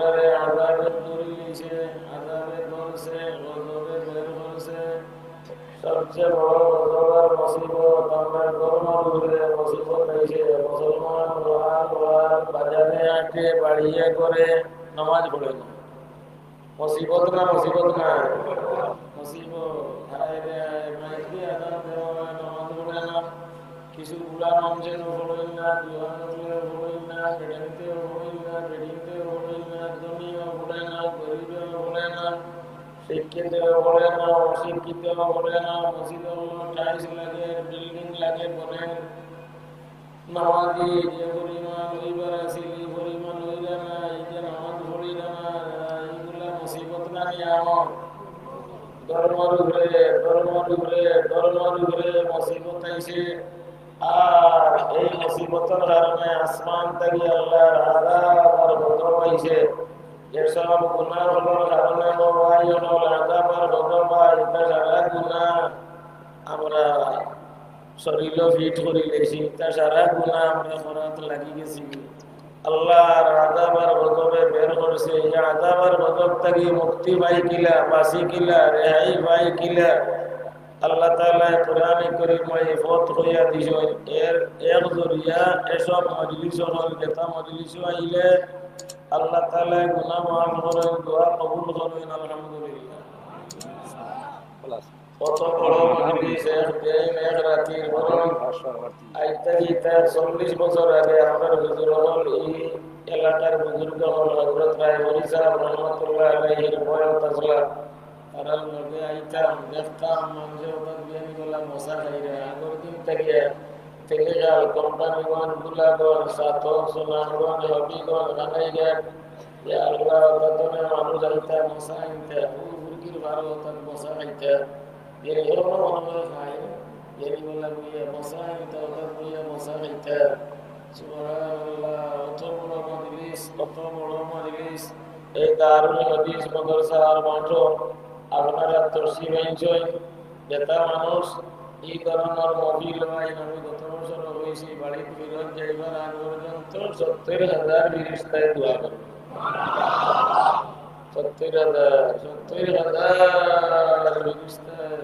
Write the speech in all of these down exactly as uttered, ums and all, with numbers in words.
আযাবে ধরি নিছে, আযাবে ধরছে, গজবে বের করছে। সবচেয়ে বড় গজব আর মুসিবত, আমরার ধর্মর উপরে মুসিবত আইছে। মুসলমান কোরআন পড়ার বাজারে আটে বাড়িয়ে করে নামাজ পড়ে না। মুসিবত না, মুসিবত না? মুসিবত। হায় রে হায়, মাইকে আজান দেওয়া হয়, নামাজ পড়ে না। কিছু বুড়া মানুষেও পড়ইন না, জোয়ান অকলেও পড়ইন না, বেটাইন্তেও পড়ইন না, বেটিন্তেও পড়ইন না, ধনীও পড়ে না, গরিবেও পড়ে না, শিক্ষিতও পড়ে না, অশিক্ষিতও পড়ে না, মসজিদো টাইলস লাগে, বিল্ডিং লাগে, বনে নামাজি যে পরিমাণ অইবার আছিল, ই পরিমাণ অইলা না, এই যে নামাজ পড়িলা না, ইগুলা মুসিবত না নিয়ামত? ধর্মর উপরে, ধর্মর উপরে, ধর্মর উপরে মুসিবত আইছে। আর এই মুসিবতর কারণে আসমান থাকি আল্লাহর আযাব আর গজব আইছে। যেসব গুনাহ অকলর কারণে আল্লাহর আযাব আর গজব আয়, ইতা সারা গুনাহ আমরা শরীরও ফিট করি লেছি, ইতা সারা গুনাহ আমরা করাত লাগি গেছি। আল্লাহর আযাব আর গজবে বের করছে, এই আযাব আর গজব থাকি মুক্তি পাই কিলা, বাঁচি কিলা, রেহাই পাই কিলা? আল্লাহ তাআলা কোরআনে করিমো এই পথ কইয়া দিছইন। এর এক জরিয়া এসব মজলিস অকল, যেতা মজলিসো আইলে আল্লাহ তাআলা গুনাহ মাফ করইন, দোয়া কবুল করইন। আলহামদুলিল্লাহ। কত বড় মজলিস, এক দিন এক রাতির, বরং আইজ থাকি ইতা চল্লিশ বছর আগে আমরার হুজুর অকল, এই এলাকার বুজুর্গ অকল হযরত রায়পুরী সাহেব রহমতুল্লাহ আলাইহির বয়ান তাজলা, তারার লগে আইতাম, দেখতাম, মানষে অর্থাৎ বিয়ানি গলা মশা খাইরা, আগর দিন থাকিয়া তেলিগাল, কোম্পানিগঞ্জ, গোলাগঞ্জ, সাতক, সুনামগঞ্জ, হবিগঞ্জ, কানাইঘাট, ইয়া আল্লাহ, অর্থাৎ মানুষ আইতা, মশা আনতা, ও মুরগির বারো অর্থাৎ মশা খাইতা। এর এরকম মনে হয় খায়, এর বলে বইয়া মশা আনতা, অর্থাৎ বইয়া মশা খাইতা। সুবহানাল্লাহ, অত বড় মজলিস, অত বড় মজলিস। এই দারুল হাদিস মাদ্রাসার মাঠো আপনারা তশরিফ আনছইন, যেতা মানুষ এই ধরনর মহফিল অয়, আমি গত বছর কইছি, বাড়িত ফিরত যাইবার আগ পর্যন্ত সত্তর হাজার ফিরিস্তায় দোয়া করইন। সত্তর হাজার, সত্তর হাজার ফিরিস্তায়।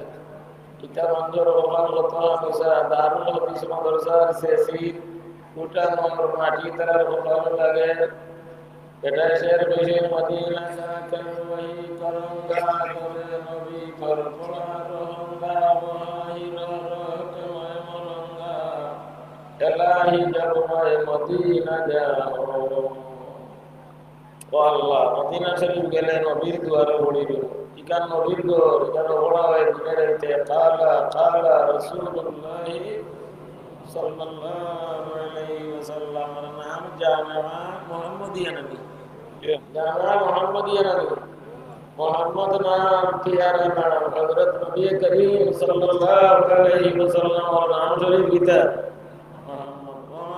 ইতা মানষর কপাল কত মিশা, দারুল হাদিস মাদ্রাসার সেসি উঠানোর মাটি তারার কপাল লাগে। এটা শের বেশি মদিনা। এলাহি জব মদিনা যাও। ও আল্লাহ, মদিনা শরীফ গেলে নবীর দুয়ারে পড়িব। ইখান নবীর ঘর, ইখান পড়া অয় দিনে রাইতে। কালা, কালা রাসূলুল্লাহি সাল্লাল্লাহু আলাইহি ওয়াসাল্লামর নাম জামেআ মুহাম্মদিয়া নবী। জি। জামেআ মুহাম্মদিয়া নবী। মোহাম্মদ নাম পিয়ারা নাম, হযরত নবী করিম সাল্লাল্লাহু আলাইহি ওয়াসাল্লামর নাম শরীফ কিতা? মোহাম্মদ। ওয়া মা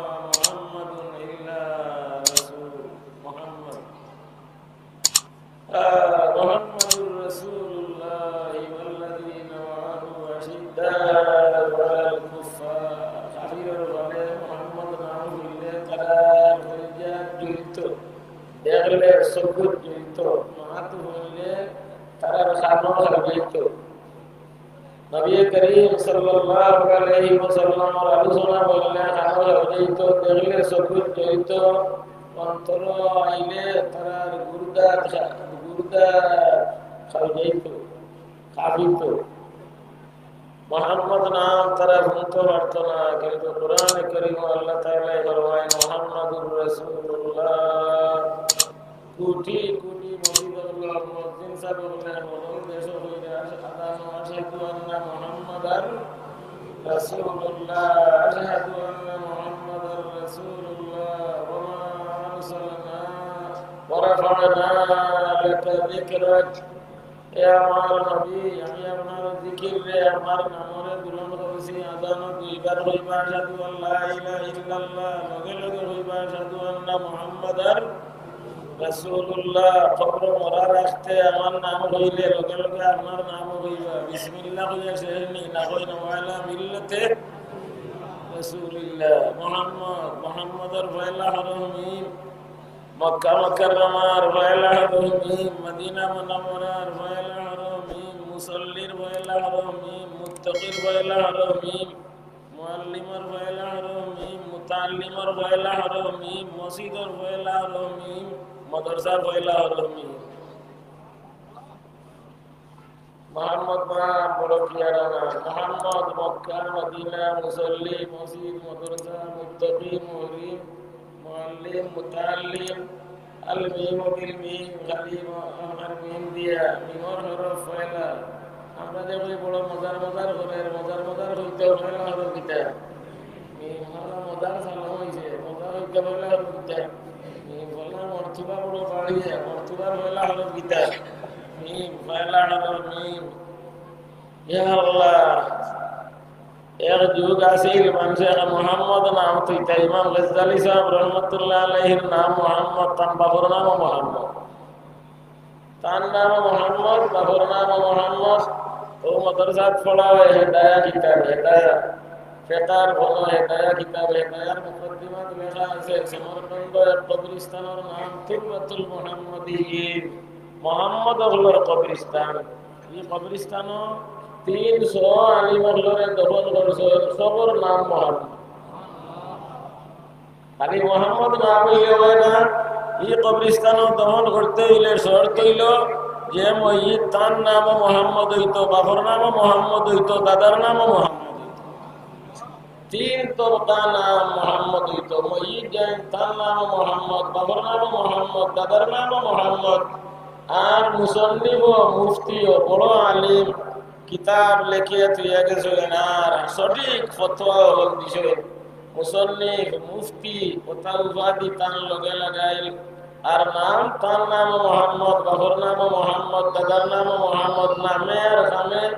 মুহাম্মাদুন ইল্লা রাসূল। মোহাম্মদ। আহ, মুহাম্মাদুর রাসূলুল্লাহ ওয়াল্লাযীনা মাআহু আশিদ্দাউ আলাল কুফফার। কাফিরর ঘরে মোহাম্মদ নাম হুনলে তারার কলিজা জ্বলিত। দেখলে চকুত জ্বলিত, মাত হুনলে তারার কানো জ্বলিত। নবী করিম সাল্লাল্লাহু আলাইহি ওয়াসাল্লামর আলোচনা হুনলে কানো জ্বলিত, দেখলে চকুত জ্বলিত, অন্তরো আইলে তারার গুর্দা, গুর্দা জ্বলিত, কাঁপিত। মোহাম্মদ নাম তারা হুনতো পারতো না, কিন্তু কোরআনে করিমো আল্লাহ তাআলায় ফরমায়, "মুহাম্মাদুর রাসূলুল্লাহ।" কোটি কোটি মসজিদ অকলর মুয়াজ্জিন সাব অকলে হকল দেশো কইরা আজান, "আশহাদু আন্না মুহাম্মাদার রাসূলুল্লাহ, আশহাদু আন্না মুহাম্মাদার রাসূলুল্লাহ, ওয়া মা আরসালনা, ওয়া রাফা'না লাকা যিকরাক।" এ আমার নবী, আমি আপনার জিকিররে, আপনার নামরে বুলন্দ করছি। আজানো দুইবার কইবা, "আশহাদু আল্লা ইলাহা ইল্লাল্লাহ", লগে লগে কইবা, "আশহাদু আন্না মুহাম্মাদার রাসূলুল্লাহ।" কবরো মরার আস্তে আমার নাম কইলে লগে লগে আপনার নাম কইবা। বিসমিল্লাহ কইয়া শেষ নি, না কই না, "ওয়ালা মিল্লাতে রাসূলিল্লাহ।" মুহাম্মদ, মুহাম্মদর পয়লা হরফ মিম। মক্কা মুকাররমার পয়লা হরফ মিম, মদিনা মুনাওয়ারার পয়লা হরফ মিম, মুসল্লির পয়লা হরফ মিম, মুত্তাকির পয়লা হরফ মিম, মুআল্লিমর পয়লা হরফ মিম, মুতাআল্লিমর পয়লা হরফ মিম, মসজিদর পয়লা হরফ মিম, মাদ্রাসার পয়লা হরফ মিম। মোহাম্মদ নাম বড় পিয়ারা নাম। মোহাম্মদ মক্কা, মদিনা, মুসল্লি, মসজিদ, মাদ্রাসা, মুত্তাকি, মুহরিম, মুআল্লিম, মুতাআল্লিম, আল মিম বিল মিম, খালি ম-, আমার মিম দিয়া, মিমর হরফ পয়লা। আমরা যে কই বড় মজার মজার করে, মজার মজার কইতে পয়লা হরফ কিতা? মিম। হলা মজার চালু অইছে, মজা কইতে পয়লা হরফ কিতা? মিম। হলা মর্তবা বড় বাড়িয়ে, মর্তবার পয়লা হরফ কিতা? মিম, পয়লা হরফ মিম। ইয়া আল্লাহ, এক যুগ আছিল, মানষে মোহাম্মদ নাম থইতা। ইমাম গজ্জালী সাহেব রহমতুল্লাহ আলাইহির নাম মোহাম্মদ, তান বাপর নামও মোহাম্মদ। তান নামও মোহাম্মদ, বাপর নামও মোহাম্মদ। অউ মাদ্রাসাত পড়ায় হেদায়া কিতাব, হেদায়া। ফেকার বনো হেদায়া কিতাব, হেদায়ার মুকদ্দিমাত লেখা আছে, সমরকন্দ এক কবরস্থানর নাম তুরবাতুল মুহাম্মদিয়িন, মোহাম্মদ অকলর কবরস্থান। ই কবরস্থানো তিনশো আলিম অকলরে দফন করছে, সবর নাম মোহাম্মদ। খালি মোহাম্মদ নাম অইলে অয় না, ই কবরস্থানো দফন করতে অইলে শর্ত অইলো যে মইয়িত তান নামও মোহাম্মদ অইতো, বাপর নামও মোহাম্মদ অইতো, দাদার নামও মোহাম্মদ অইতো। তিন তবকা নাম মোহাম্মদ অইতো, মইয়িত যেইন তান নামও মোহাম্মদ, বাপর নামও মোহাম্মদ, দাদার নামও মোহাম্মদ। আর মুসন্নিফও মুফতিও বড় আলিম, কিতাব লেখিয়া থইয়া গেছইন, আর সঠিক ফতোয়া অকল দিছইন। মুসন্নিফ, মুফতি, অতা উপাধি তান লগে লাগাইল। আর নাম, তান নামও মোহাম্মদ, বাপর নামও মোহাম্মদ, দাদার নামও মোহাম্মদ, নামে আর কামে,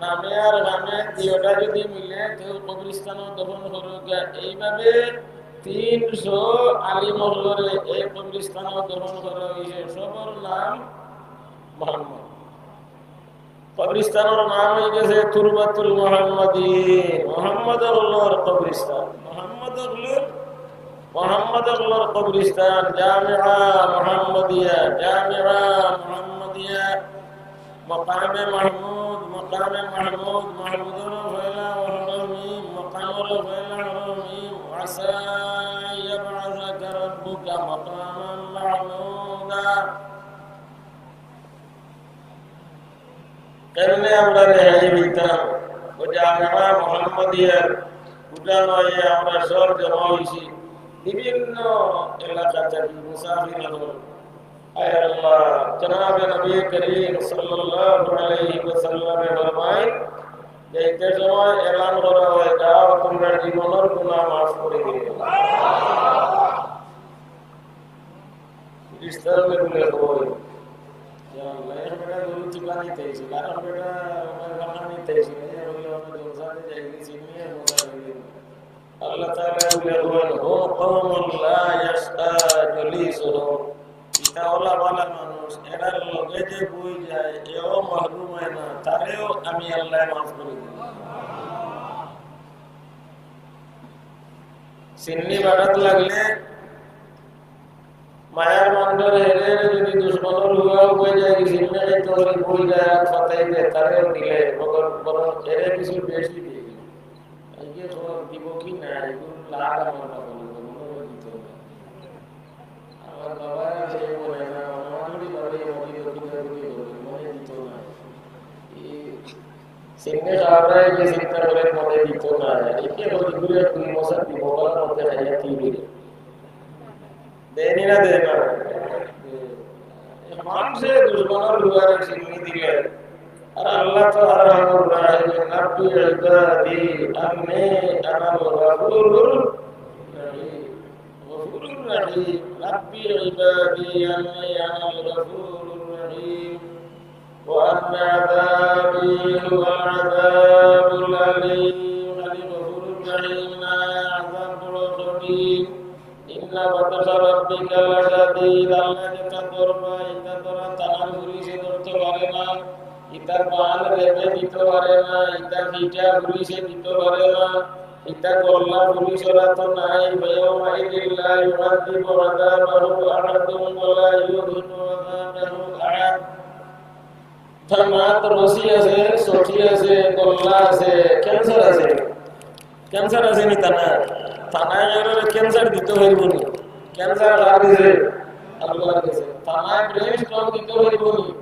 নামে আর কামে দুইওটা যদি মিলে, তে কবরস্থানো দফন করউক্কা। এইভাবে তিনশো আলিম অকলরে এই কবরস্থানো দফন করা অইছে, সবর নাম মোহাম্মদ। কবরস্থানর নাম অইগেছে তুরবাতুল মুহাম্মদিয়িন, মোহাম্মদ অকলর কবরস্থান। মোহাম্মদ অকলর, মোহাম্মদ অকলর কবরস্থান, জামিআ মুহাম্মদিয়া, জামিআ মুহাম্মদিয়া, মকামে মাহমুদ, মকামে মাহমুদ, মাহমুদর পয়লা হরফ মিম, মকামর পয়লা হরফ মিম, আসা আন ইয়াবআসাকা রাব্বুকা মাকামান মাহমুদা। কেমনে আমরা রেহাই পাইতাম? অউ যে আমরা মোহাম্মদিয়ার উঠানো অইয়া আমরা সব জমা অইছি, বিভিন্ন এলাকা থাকি মুসাফির অকল। আয় আল্লাহ, জনাবে নবী করিম সাল্লাল্লাহু আলাইহি ওয়াসাল্লামে ফরমাইন, যাইতে সময় এলান করা অয়, "যাও, তোমরা জীবনর গুনাহ মাফ করি দিলাম।" ফিরিস্তারা বুলে কয়, "ইয়া আল্লাহ, এক বেটা গরু চুকানিত আইছিল, আর এক বেটা আমার রাখানিত আইছিল, ইয়া আল্লাহ, আমরা জলসাতে যাইগি, চিনিয়ে মজা অইল।" আল্লাহ তাআলা বুলে কইন, "হুম কওমুন লা ইয়াশকা জলিসুহুম।" ইতা অলা ভালা মানুষ, এরার লগে যে বই যায়, এও মাহরুম অয় না, তারেও আমি আল্লায় মাফ করি দিলাম। চিন্নি বাড়াত লাগলে মায়ার মান্ডর হেরে হেরে যদি দুশমনর হুয়া উবাই যায়, কি চিন্নি খাইতে পারে, বই যায় আর ফাতাই দেয়, তারেও দিলে, বরং, বরং এরে কিছু বেশি দিয়ে দিলে। আজকে খবর দিব কি না, এগুলো লাল আমার কথা বলবো, মনে হয় দিত না। আমার বাবা যে বলে না, আমার বাড়ি বাড়ি আমাকে দক্ষিণ আফ্রিকা বলে, মনে দিত না। এই সিঙ্গে সাহারায় যে চিন্তা করে মনে দিত না। একে হতে ঘুরে দুই মশা দিব, বলার মধ্যে খাইয়া কি দিবে? দেয়নি না দেয় না? মানুষে দুশমনর দুয়ারে চিনি দিলে। আর আল্লাহ তো আরহামুর রাহিমিন, নাব্বি ইবাদি আন্নি আনাল গাফুরুর রাহিম। গাফুরুর রাহিম, নাব্বি ইবাদি আন্নি আনাল গাফুরুর রাহিম। ওয়া আন্না আযাবি হুয়াল আযাবুল আলীম। খালি গাফুরুর রাহিম না, আযাব বড় কঠিন। ইন্না বাতশা রাব্বিকা লাশাদীদ, আল্লাহ যেটা ধরবা, ইটা ধরা তাহার পুলিশে ধরতে পারে না, ইটার বান রেবে দিতে পারে না, ইটার ভিটা পুলিশে দিতে পারে না। ইতা কল্লা পুলিশর আতো নাই, فيومئذ لا يعذب عذابه أحد ولا يوثق وثاقه أحد। থানাত রশি আছে, সঠি আছে, কল্লা আছে, ক্যান্সার আছে। ক্যান্সার আছে নি থানা? থানায় এর ক্যান্সার দিতো পারবো নি? ক্যান্সার কার গেছে? আল্লাহর গেছে। থানায় ব্রেন স্ট্রোক দিতো পারবো নি?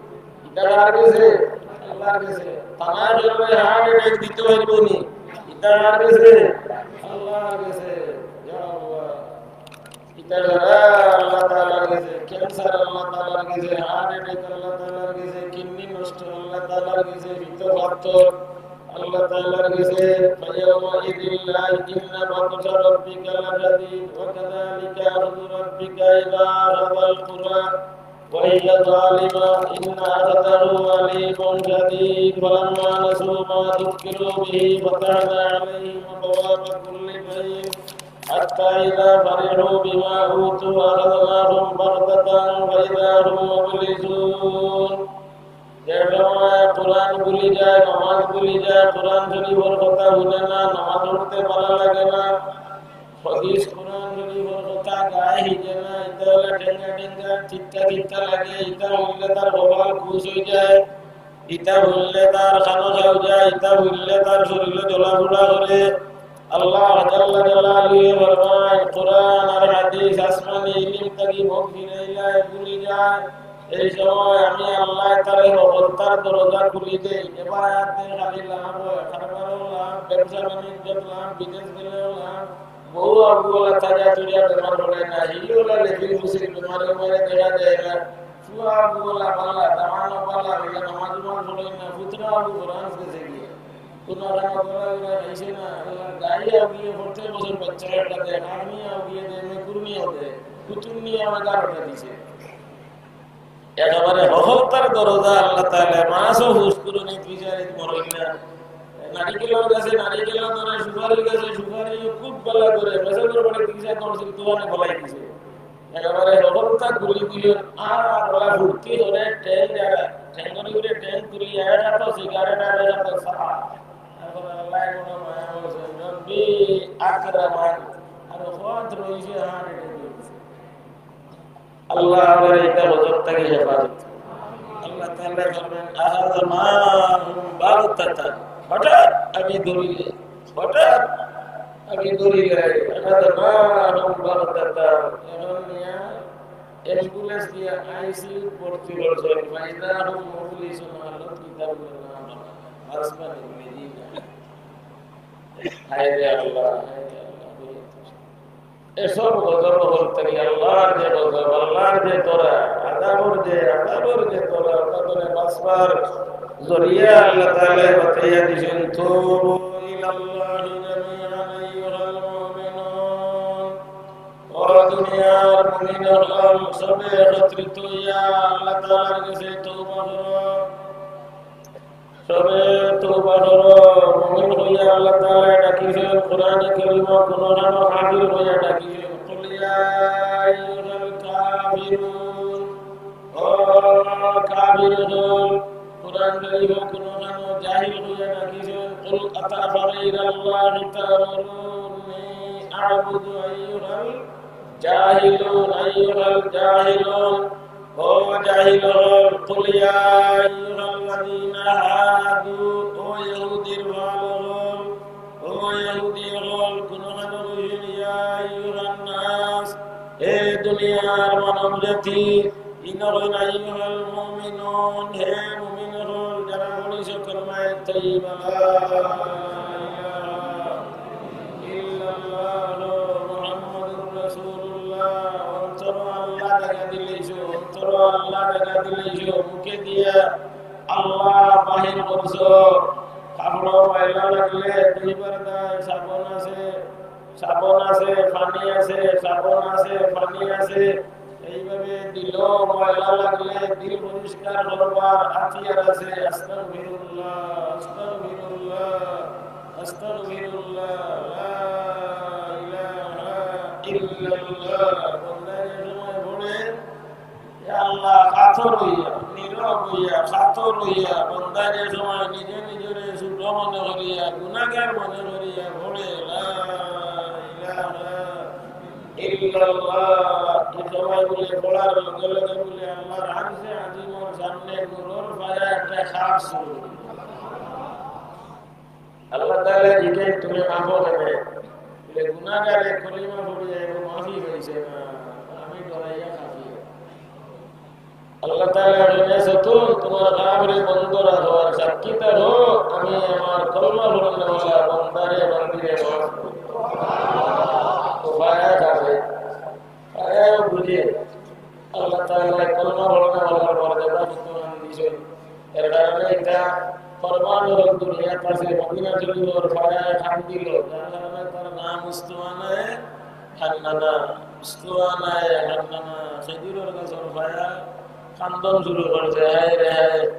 ইতা কার গেছে? আল্লাহর গেছে। থানায় এর হার্ট অ্যাটাক দিতো পারবো নি? ইতা কার গেছে? আল্লাহর গেছে। ইয়া আল্লাহ। ইতা যারা আল্লাহ তাআলার গেছে, ক্যান্সার আল্লাহ তাআলার গেছে, হার্ট অ্যাটাক আল্লাহ তাআলার গেছে, কিডনি নষ্ট আল্লাহ তাআলার গেছে, পিত্ত পাথর আল্লাহ তাআলার গেছে। فيومئذ لا إن بطش ربك لشديد وكذلك أخذ ربك إذا أخذ القرى وهي ظالمة إن أخذه أليم شديد فلما نسوا ما ذكروا به فتحنا عليهم أبواب كل شيء حتى إذا فرحوا بما أوتوا أخذناهم بغتة فإذا هم مبلسون। যে সময় কোরআন ভুলি যায়, নামাজ ভুলি যায়, কোরআন শরীফর কথা হুনে না, নামাজ পড়তে ভালা লাগে না, হাদিস কোরআন শরীফর কথা গায়ে হিজে না, ইতা অইলে ঠেঙ্গা ঠেঙ্গা, তিতা তিতা লাগে, ইতা অইলে তার কপাল খুশ অই যায়। ইতা হুনলে তার কানো যাও যায়, ইতা হুনলে তার শরীরে জ্বলাপোড়া করে। আল্লাহ জাল্লা জালালুহু ফরমায়, কোরআন আর হাদিস আসমানি ইলিম থাকি মুখ ফিরাইলায়, ভুলি যায়। এই সময় আমি আল্লাহ তাআলা হকলতার দরজা খুলি দেই। এবার আর দেয় খালি লাভ হয়, কারবারও লাভ, ব্যবসা বাণিজ্য লাভ, বিদেশ গেলেও লাভ। বউ আবুওয়ালা তাজা তুলিয়া বেমার পড়ে না, হিওলা লেবিল মুসির বেমারে উমারে দেখা যায় না। ফুয়া আবুওয়ালা বালা, দামান বালা, হইয়া নামাজ উমাজ পড়ে না, পুত্র আবু ফ্রান্স গেছে গিয়া। কোনো কারণে বলা উলা খাইছে না, আল্লাহ গাইয়া গিয়ে প্রত্যেক বছর বাচ্চা একটা দেয়, হারমিয়াও গিয়ে দেয়, মেকুরমিয়াও দেয়, কুতুরমিয়া আমার কারণে দিছে। একেবারে হকলতার দরজা আল্লাহ তাআলা মাছও হুশ করুন, এই বিচারে মরইন না। নারিকেলর গাছে নারিকেল ধরে, সুপারির গাছে সুপারি খুব ভালা করে, মেসেজর পরে চিকিৎসা করছিল, দোকানে বলাই দিছে। একেবারে হকলতা খুলি দিল, আর ওরা ফুর্তি করে ট্রেন যারা, ট্রেন করে করে ট্রেন তুলি, এরা তো সিগারেট আর এরা তো সারা। এখন আল্লাহ কোনো মায়া বলছেন, রব্বি আকরামান, আর হত রইছে হার্ট অ্যাটাক। আল্লাহ আমার এটা গজব থাকি হেফাজত। আল্লাহ তাআলা ফরমান, "আখাযানাহুম বাগতাতান।" হঠাৎ আমি ধরিলে, হঠাৎ আমি ধরিলে, "আখাযানাহুম বাগতাতান।" এখন নিয়া অ্যাম্বুলেন্স দিয়া আইসিইউ ভর্তি করছেন, "ফাইদা হুম মুবলিসুন।" আল্লাহ কিতাব না, আসমানি মেদিনা। হায় রে আল্লাহ, হায় রে আল্লাহ। এসব গজব হল থাকি আল্লাহর যে গজব, আল্লাহর যে তোরা, আযাবর যে, আযাবর যে তোরা, তাদের বাঁচবার জরিয়া আল্লাহ তাআলা বাতাইয়া দিছেন, "তুবু ইলাল্লাহি জামিআন আইয়ুহাল মুমিনুন।" ও দুনিয়ার মুমিন অকল, সবে একত্রিত হইয়া আল্লাহ তাআলার কাছে তওবা করো। সবে তওবা করো, মুমিন হইয়া আল্লাহ তাআলা ডাকিছেন, কোরআনে কারীমে কোনোখানো কাফির হইয়া ডাকিছেন, "কুল ইয়া আইয়ুহাল কাফিরুন।" ও কাফির অকল, কোরআন কারীমে কোনোখানো জাহিল হইয়া ডাকিছেন, "কুল আফাগায়রাল্লাহি তা'মুরুনি আ'বুদু আইয়ুহাল জাহিলুন, আইয়ুহাল জাহিলুন।" ও জাহিল অকল, কুল ইয়া আইয়ুহাল্লাযীনা হাদু, ও ইহুদির দল অকল, ও ইহুদি অকল, কোনোখানো কইছেন ইয়া আইয়ুহান নাস, হে দুনিয়ার মানব জাতি, ইনো কইন আইয়ুহাল মুমিনুন, হে মুমিন অকল, যারা পড়িছো কালিমায়ে তাইয়্যিবা, লা ইলাহা ইল্লাল্লাহু মুহাম্মাদুর রাসূলুল্লাহ, অন্তর আল্লাহ জাগা দিলাইছো, অন্তর আল্লাহ জাগা দিলাইছো, মুখে দিয়া আল্লাহ বাহির করছো। কাপড় ময়লা লাগলে ধুইবার দায় সাবন আছে, সাবন আছে, পানি আছে, সাবন আছে, পানি আছে। এইভাবে দিল ময়লা লাগলে দিল পরিষ্কার করবার হাতিয়ার আছে। আস্তাগফিরুল্লাহ, আস্তাগফিরুল্লাহ, আস্তাগফিরুল্লাহ, লা ইলাহা ইল্লাল্লাহ। বন্দায় যে সময় পড়ে, ইয়া আল্লাহ, কাতর অইয়া, নীরব অইয়া, কাতর অইয়া, বন্দায় যে সময় নিজে নিজরে ছোট মনে করিয়া, গুনাহগার মনে করিয়া পড়ে, লা ইলাহা ইল্লাল্লাহ, এই সময় বুলে পড়ার লগে লগে বুলে আল্লাহর আরশে আজিমর সামনে নূরর ফায়া একটা খাস শুরু। আল্লাহ তাআলা জিজ্ঞেস, "তুমি কাঁপো কেনে?" বলে, "গুনাহগারে কলিমা পড়িয়া এগু মাফি পাইছে না, আমি ডরাইয়া কাঁপি।" আল্লাহ তাআলা বলে, "শয়তান, তোমার কাপরে বন্ধ রাখো আর সাক্ষী থাকো, আমি আমার কলমা পড়নেওয়ালা বন্দারে বান্দিরে মাফ করি।" তো ফায়া কাঁপে। তারাও বুঝে আল্লাহ তাআলা কলমা পড়নেওয়ালার মর্যাদা কত দান দিয়েছেন। এর কারণে এটা প্রমাণ হল দুনিয়াত আছে মদিনা শরীফর ফায়ায় কান্দিল, যার কারণে তার নাম উস্তুয়ানায়ে হান্নানা। উস্তুয়ানায়ে হান্নানা, খেজুরর গাছর ফায়ায় কান্দন শুরু করছে, হায় রে হায়।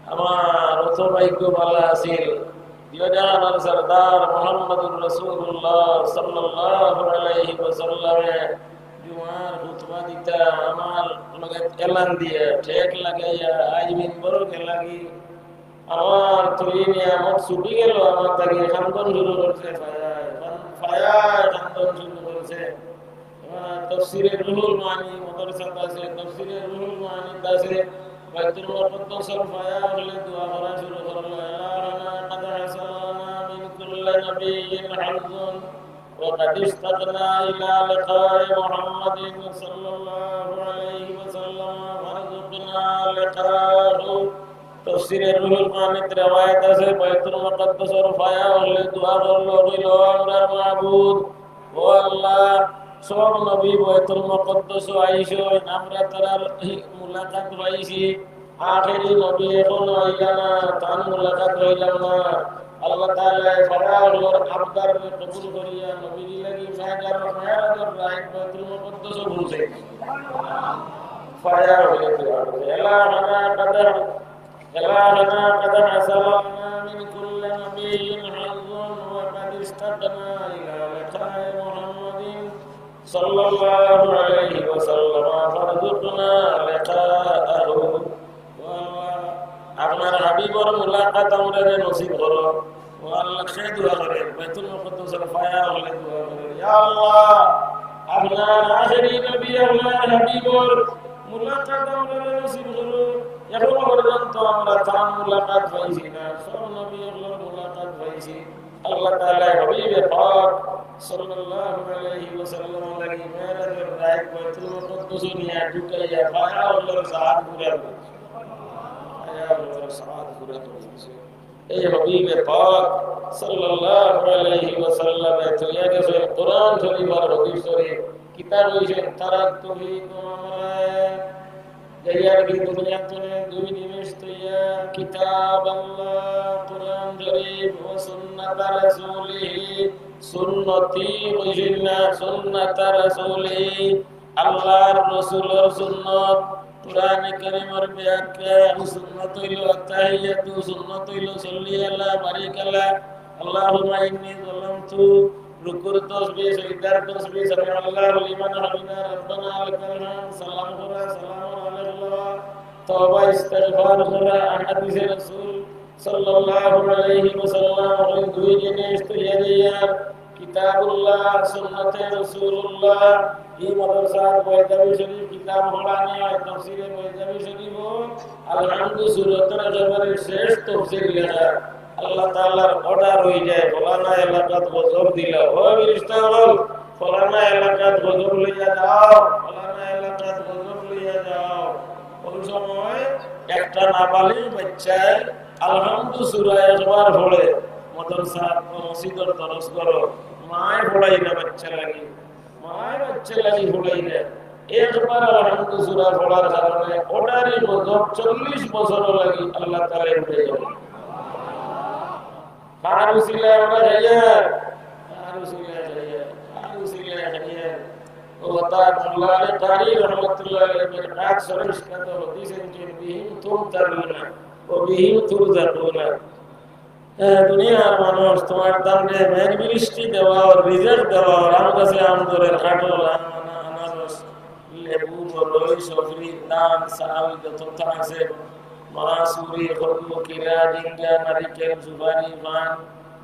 আমার অত ভাগ্য ভালা আছিল, দুই জাহানর সরদার মুহাম্মদুর রাসূলুল্লাহ সাল্লাল্লাহু আলাইহি ওয়াসাল্লামে জুমার খুতবা দিতা, আমার লগে এলান দিয়া, ঠেক লাগাইয়া, আইজ মিম্বরো গেলাগি, আমার তুলি নিয়ামত ছুটি গেল, আমার তাকে কান্দন শুরু করছে, ফায়ায়, ফায়ায় কান্দন শুরু করছে। আহ, তফসিরে রুহুল মানি মাদ্রাসাত আছে, তফসিরে রুহুল মানিত আছে। বাইতুল মুকাদ্দাসর ফায়া হলে দোয়া করা শুরু করলো, "ইলাহানা কাদ হাসালানা মিন কুল্লি নাবিয়্যিন হাযুন, ওয়া কাদ ইশতাকনা ইলা লিকাই মুহাম্মাদিন সাল্লাল্লাহু আলাইহি ওয়াসাল্লাম, ফারযুকনা লিকাহু।" তফসিরে রুহুল মানিত রেওয়ায়াত আছে, বাইতুল মুকাদ্দাসর ফায়া হলে দোয়া করলো, কইলো, "আমরার মাবুদ, ও আল্লাহ, সব নবী বাইতুল মুকাদ্দাসো আইছইন, আমরা তারার মুলাকাত পাইছি। আখেরি নবী এখনো আইলা না, তান মুলাকাত পাইলাম না।" আল্লাহ তাআলা ফারাওর আবদার কবুল করিয়া নবীর লাগি মেরাজর, মেরাজর রাইত বাইতুল মুকাদ্দাসো পৌঁছে। ফারাও হইয়া দোয়া করে, "ইলাহানা কাদ إلهنا قد حصل لنا من كل نبي حظ وقد اشتقنا إلى لقاء محمد صلى الله عليه وسلم فارزقنا لقاءه। ও আল্লাহ, আপনার হাবিবর মুলাকাত আমরারে নসিব করো। ও আল্লাহ, সে দোয়া করে, বাইতুল মুকাদ্দাসর ফায়া হলে দোয়া করে, "ইয়া আল্লাহ, আপনার আখেরি নবী, আপনার হাবিবর মুলাকাত আমরারে নসিব করো।" এখনো পর্যন্ত আমরা তার মুলাকাত পাইছি না। সব নবী অকলর মুলাকাত পাইছি। আল্লাহ তাআলা হাবিবে পাক সাল্লাল্লাহু আলাইহি ওয়াসাল্লাম লাগি মেরাজর রাইত বাইতুল মুকাদ্দাস নিয়া ঢুকাইয়া ফায়া অকলর সাদ পুরা করছে। ফায়া অকলর সাদ পুরা করছে। এই হাবিবে পাক সাল্লাল্লাহু আলাইহি ওয়াসাল্লামে থইয়া গেছেন কোরআন শরীফ আর হাদিস শরীফ। কিতাব হইছেন তারাক্তু ফিকুম আমরাইন। যাইয়ার কি দুনিয়া তনে দুই জিনিস থইয়া, কিতাব আল্লাহ, কোরআন শরীফ, ওয়া সুন্নাতা রাসূলিহি, সুন্নতি কইছেন না, সুন্নাতা রাসূলিহি, আল্লাহর রসুলর সুন্নত। কোরআনে কারীমর ব্যাখ্যা, সুন্নত হইল আত্তাহিয়াতু, সুন্নত হইল সল্লি আলা, বারিক আলা, আল্লাহুম্মা ইন্নী যালামতু, রুকুর তসবিহ, সিজদার তসবিহ, সামিআল্লাহু লিমান হামিদা, রব্বানা লাকাল হামদ, সালাম করা, সালামুন আলাইহি, তওবা ইস্তেগফার করা, আহাদিসে রাসূল সাল্লাল্লাহু আলাইহি ওয়াসাল্লাম, ওই দুই জিনিস থইয়া যাইয়ার, কিতাবুল্লাহ, সুন্নতে রাসূলুল্লাহ, এই মাদ্রাসার বৈদাবী শরীফ কিতাব পড়ানি হয়, তাফসীরে বৈদাবী শরীফ, আলহামদু সুরতর একেবারে শেষ তফসির লেখা। আল্লাহ তাআলার অর্ডার হয়ে যায়, ফলানা এলাকাত গজব দিল, ও ফিরিস্তা বল, ফলানা এলাকাত গজব লইয়া যাও, ফলানা এলাকাত গজব লইয়া যাও। ওই সময় একটা নাবালিগ বাচ্চায় আলহামদু সূরা একবার পড়ে, মাদ্রাসা, মসজিদর দরস করো, মায় পড়াই না বাচ্চা লাগি, মায় বাচ্চা লাগি পড়াই না। একবার আলহামদু সূরা পড়ার কারণে অর্ডারি গজব চল্লিশ বছর লাগি আল্লাহ তাআলা উঠে যাবে। কার উসিলায় আমরা খাইয়ার? কার উসিলায় খাইয়ার? কার উসিলায় খাইয়ার? ও তার মোল্লা আলী কারি রহমতুল্লাহ আলাইহি এর কাজ সরস কত হাদিস এনকে বিহিম তুমতারুনা ও বিহিম তুরজাকুনা। এ দুনিয়ার মানুষ, তোমার দামে মেঘ বৃষ্টি দেওয়া, রিজিক দেওয়া, আম গাছে আম ধরের, কাঠল, আম, আনা-, আনারস, লেবু, বড়ই, সফরি, ধান, চাউল যততা আছে, মাছ, মুড়ি, কদু, কিরা, ডিঙ্গা, নারিকেল, সুপারি, পান,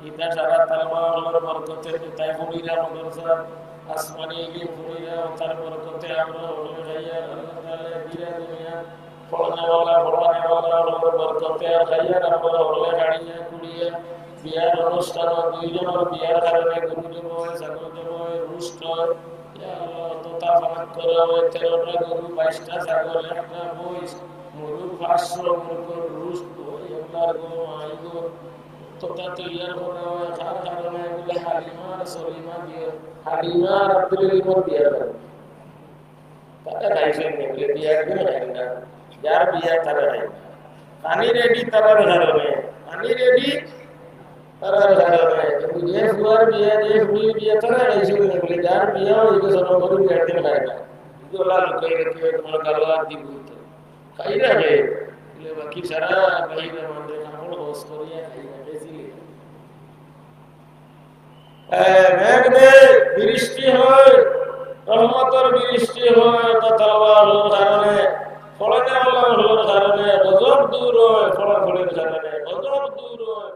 ইতা সারা তালবা অকলর বরকতে তাই পড়িরা মাদ্রাসা, আসমানি ইলিম পড়িরা, তার বরকতে আমরা হকলে খাইয়া, আল্লাহ তাআলা দিরা দুনিয়া, পড়নেওয়ালা, পড়ানেওয়ালা অকলর বরকতে আর খাইয়া, আমরা হকলে খাড়িয়া, কুড়িয়া, বিয়ার অনুষ্ঠান, দুইজনর বিয়ার কারণে গরু জবাই, ছাগল জবাই, রোস্ট, ইয়া আল্লাহ, তথা ফাঁক করা হয়, তেরোটা গরু, বাইশটা ছাগল, একটা মহিষ, মরুর পাঁচশো মুরগর রোস্ট, ওই আপনার গো, মাই গো, তথা তৈয়ার করা হয়, তার কারণে বলে হালিমা আর সলিমা বিয়া, হালিমা আর আব্দুল করিমর বিয়া করে। তারা খাইছইন নি? বলে, বিয়া একদিন খাই না। যার বিয়া তারা খাই না। পানি রেডি তারার কারণে, পানি রেডি তারার কারণে। কিন্তু যে ফুয়ার বিয়া, যে ফুড়ির বিয়া, তারা খাইছইন নি? বলে, যার বিয়া ওই তো সব করে বিয়া একদিন খাই না। কিন্তু ওলা লুকাই রাখতে হবে, তোমার গালো আর দিব তো। খাই না রে। বলে, বাকি সারা বাইরে আমাদের কাপড় বস করিয়া খাই না, বেশি। এ, মেঘ দে, বৃষ্টি হয়, রহমতর বৃষ্টি হয়, তথা আল্লাহর কারণে, ফলনে আল্লাহর কারণে, গজব দূর হয়, ফলাফলের কারণে, গজব দূর হয়।